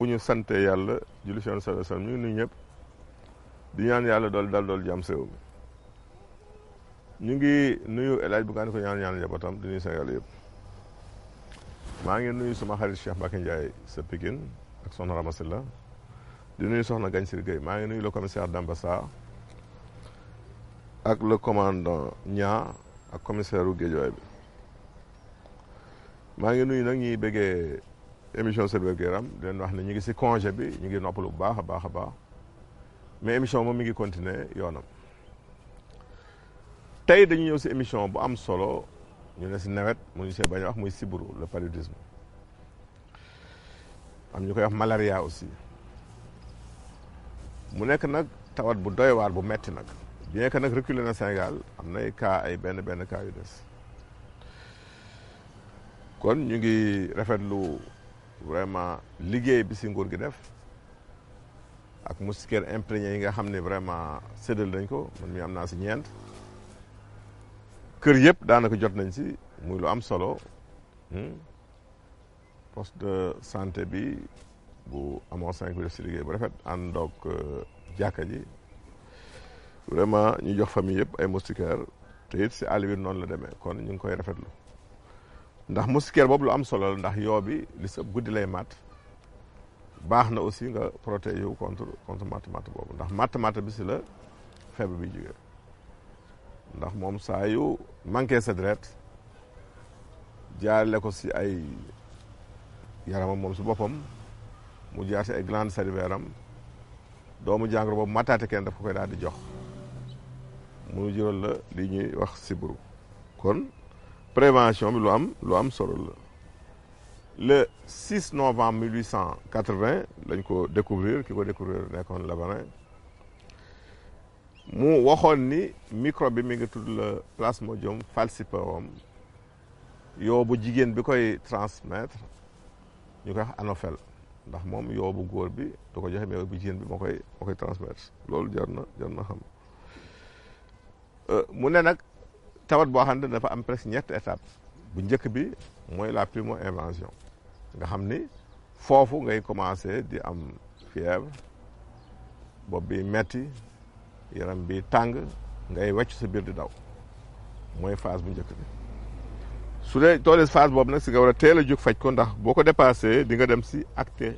bu ñu sante yàlla julli ci Yonent sallallahu alayhi wasallam ñu ngi nuyu ñëpp di ñaan yàlla dool jàmm sew ñu ngi nuyu El Hadj Bougane ko ñaan njabootam di nuyu Sénégal yëpp maa ngi nuyu suma xarit Cheikh Mbacké Ndiaye sa Pikine ak soxna Ramasilla di nuyu soxna Gagne Gueye maa ngi nuyu le commissaire Dambassa ak le commandant Nia ak commissaire u Guédiawaye bi maa ngi nuyu nag ñuy bëggee émission Sen Wérgu Yaram di leen wax ne ñu ngi si congé bi ñu ngi noppalu bu baax a baax mais émission moom mi ngi continuer yoonam tey dañu ñëw si émission bu am solo ñu ne si nawet mu ñu see bañ a wax muy sibbiru le paludisme am ñu koy wax malaria aussi mu nekk nag tawat bu doy waar bu metti nag bien que nag reculé na Sénégal am nay cas ay benn cas yu des kon ñu ngi rafetlu vraiment liggéey bi si nguur gi def ak moustiquaires imprégnés yi nga xam ne vraiment séddal nañ ko man mi am naa si ñeent kër yëpp daanaka jot nañ si muy lu am solo poste de santé bi bu amoo 5 bi def si liggéey bu rafet àndoog jàkka ji vraiment ñu jox famille yëpp ay moustiquaires te it si àll bi noonu la demee kon ñu ngi koy rafetlu ndax moustiquaire boobu lu am solo la ndax yoo bi li si ëpp guddi lay mat baax na aussi nga protéger wu contre matt boobu ndax matt bi si la feebar bi jógee ndax moom saa yu manqué sa deret jaarale ko si ay yaramam moom si boppam mu jaar si ay glandes salivaires am doomu jàngoro boobu mataate kenn daf ko koy daal di jox mu jural la li ñuy wax sibbiru kon prévention bi lu am solo la le 6 novembre 1880 lañ ko découvrir ki ko découvrir nekkoon Labanin mu waxoon ni microbe bi mi ngi tudd le Plasmodium falciparum yoo bu jigéen bi koy transmettre ñu koy wax anophèle ndax moom yoo bu góor bi du ko joxe mais bu jigéen bi moo koy transmettre loolu jar na xam mu ne nag tawat boo xam ne dafa am presque ñetti étape bu njëkk bi mooy la primo-invasion nga xam ni foofu ngay commencé di am fièvre bopp bi metti yaram bi tàng ngay wàcc sa biir di daw mooy phase bu njëkk bi su dee tollee phase boobu nag si nga war a teel a jóg faj ko ndax boo ko dépassé di nga dem si accès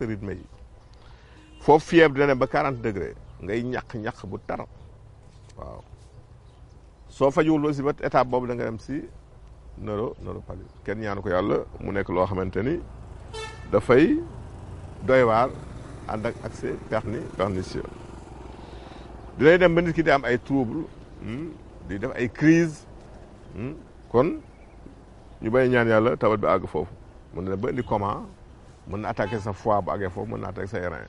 rythme yi foofu fièvre dina dem ba 40 degré ngay ñaq bu tar waaw soo fajuwul aussi ba étape boobu da nga dem si neuropathie kenn ñaanu ko yàlla mu nekk loo xamante ni dafay doy waar ànd ak accès pernicieux dinay dem ba nit ki di am ay trouble di def ay crise kon ñu bay ñaan yàlla tawat bi àgg foofu mën na ba indi coma mën na attaquer sa foie bu àggee foofu mën na attaquer sa rein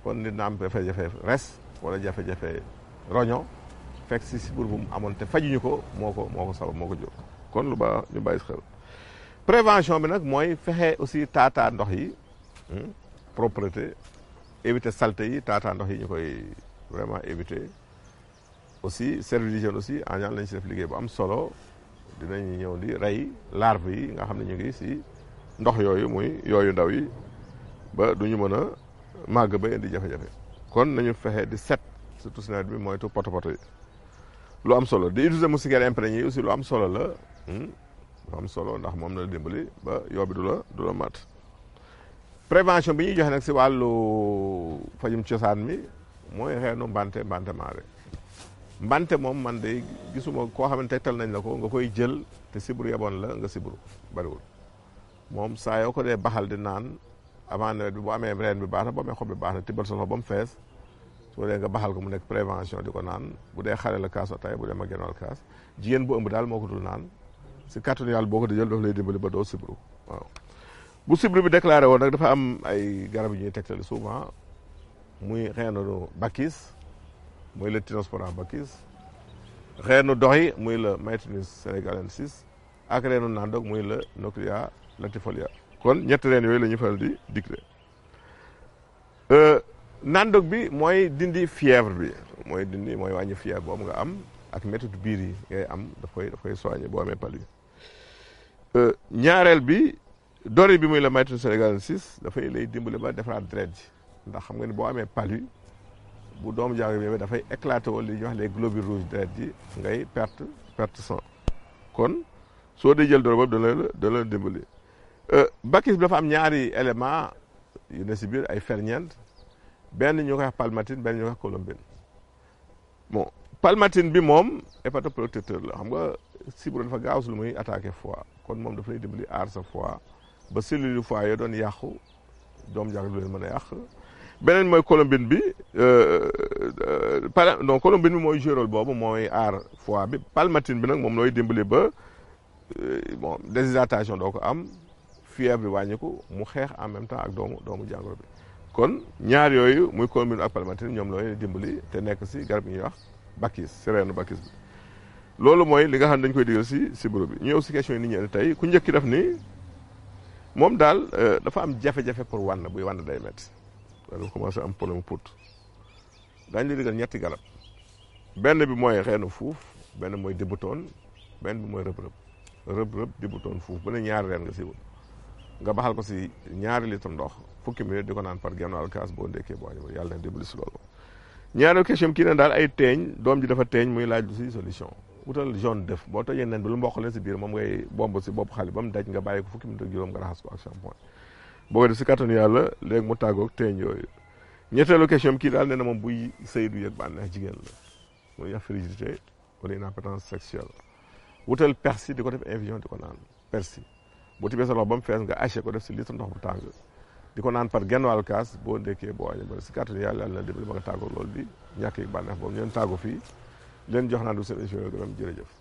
kon nit na am jafe-jafe res wala jafe-jafe roño fekk si sibbiru bu mu amoon te fajuñu ko moo ko sabab moo ko jóg kon lu ba ñu bàyyi xel prévention bi nag mooy fexe aussi taataa ndox yi propreté éviter saleté yi taataa ndox yi ñu koy vraiment éviter aussi service d'hygiène aussi en ñaan lañ si def liggéey bu am solo dinañ ñëw di rey larve yi nga xam ne ñu ngi si ndox yooyu muy yooyu ndaw yi ba du ñu mën a màgg ba indi jafe-jafe kon nañu fexe di set surtout si nawet bi mooy tu poto yi lu am solo di utiliser moustiquaires imprégnés yi aussi lu am solo la lu am solo ndax moom na la dimbali ba yoo bi du la mat prévention bi ñuy joxe nag si wàllu fajum cosaan mi mooy xeenu mbante maare mbante moom man de gisuma koo xam ne tegtal nañ la ko nga koy jël te sibbiru yeboon la nga sibbiru bariwul moom saa yoo ko dee baxal di naan avant nawet bi bu amee reen bi baax na bu amee xob bi baax na tibbal sa loxo ba mu fees soo dee nga baxal ko mu nekk prévention di ko naan bu dee xale la kaas ataaya bu dee ma genn wàll kaas jigéen bu ëmb daal moo ko dul naan si kàttanu yàlla boo ko di jël daf lay dimbali ba doo sibbiru waaw bu sibbiru bi déclaré woon nag dafa am ay garab yu ñuy tegtale souvent muy xeenu bakis muy le Tinospora bakis xeenu dox yi muy le Maitrinus senegalensis ak reenu nandog muy le Nuclia latifolia kon ñetti reen yooyu la ñu faral di digle nandog bi mooy dindi fièvre bi mooy wàññi fièvre boobu nga am ak méthode biir yi ngay am daf koy soigné boo amee palu ñaareel bi dori bi muy la maytu Sénégal 6 dafay lay dimbali ba defaraat deret ji ndax xam nga ni boo amee palu bu doomu jàngoro bi dafay éclaté wala li ñuy wax les globules rouges deret ji ngay perte sang kon soo dee jël doro boobu da la dimbali. bakis bi dafa am ñaari élément yu ne si biir ay ferñeent benn ñu koy wax palmatine benn ñu koy wax colombine. Bon palmatine bi moom hépatoprotecteur la xam nga sibbiru dafa gaaw si lu muy attaqué foie kon moom dafa lay dimbali aar sa foie ba cellule yu foie yoo doon yàqu doomu jàngoro bi leen mën a yàq. beneen mooy colombine bi donc colombine bi mooy joué rôle boobu mooy aar foie bi palmatine bi nag moom looy dimbali ba bon déshydratation doo ko am fièvre bi wàññiku mu xeex en même temps ak doomu jàngoro bi. kon ñaar yooyu muy colombine ak palmatine ñoom looy dimbali te nekk si garab yi ñuy wax bakis sereenu bakis bi loolu mooy li nga xam ne dañ koy digal si sibiru bi ñëw si question yi nit ñi tey ku njëkki def ni moom daal dafa am jafe-jafe pour wann buy wann day métti dafa commencé am problème put daañu la digal ñetti garab benn bi mooy reenu fuuf benn mooy dibutoon benn bi mooy rëb-rëb dibutoon fuuf bu ne ñaari reen nga si wut nga baxal ko si ñaari litre ndox fukki minute di ko naan par genn wàll kaas boo ndekkee boo añu yàlla na dimbali si loolu. ñaareel question kii ne daal ay teeñ doom ji dafa teeñ muy laaj lu si solution wutal jaune d'œuf boo tojee nen bi lu mboq leen si biir moom ngay bomb si bopp xale ba mu daj nga bàyyi ko fukki minute ak juróom nga raxas ko ak shampoing boo ko def si kattanu yàlla léegi mu tàggoog teeñ yooyu. ñetteelu question kii daal nee na moom buy sëy du yëg bànneex jigéen la muy wax frigidité wala inappétence sexuelle wutal persil di ko def infusion di ko naan persil boo tibbee sa loxo ba mu fees nga haché ko def si litre ndox bu tàng di ko naan par genn wàll kaas boo ndekkee boo añee ba si kattanu yàlla na dimbali ba nga tàggoog loolu bi ñàkk yi bànneex boobu ñeen tàggoo fii leen jox naa du seen émission yoo gërëm jërëjëf